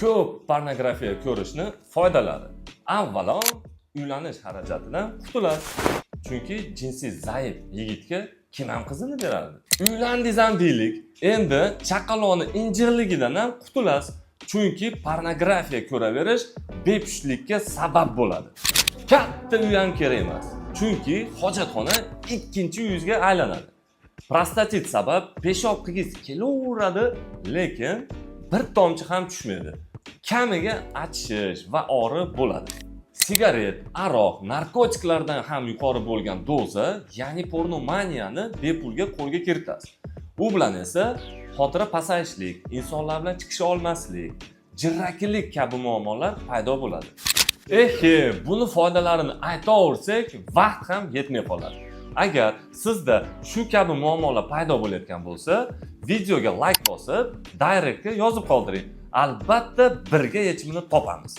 Ko'p pornografiya ko'rishni foydalari. Avvalo, uylanish xarajatidan qutulasiz. Chunki jinsiy zaif yigitga kim ham qizini beradi? Uylandingiz ham deylik. Endi chaqaloqni injiqligidan ham qutulasiz. Chunki pornografiya ko'raverish bepushtlikka sabab bo'ladi. Katta uy ham kerak emas. Chunki hojatxona ikkinchi uyingizga aylanadi. Prostatit sabab peshob qilgingiz kelaveradi, lekin bir tomchi ham tushmaydi. Kamiga achishish va og'riq bo'ladi. Sigaret, aroq, narkotiklardan ham yuqori bo'lgan doza, ya'ni pornomaniyani bepulga qo'lga kiritasiz. U bilan esa xotira pasayishlik, insonlar bilan chiqisha olmaslik, jirrakilik kabi muammolar paydo bo'ladi. Eh, buni foydalarini aytaversak, vaqt ham yetmay qoladi. Agar sizda shu kabi muammolar paydo bo'layotgan bo'lsa, videoga like bosib, directga yozib qoldiring. Albatta, birga yechimini topamiz.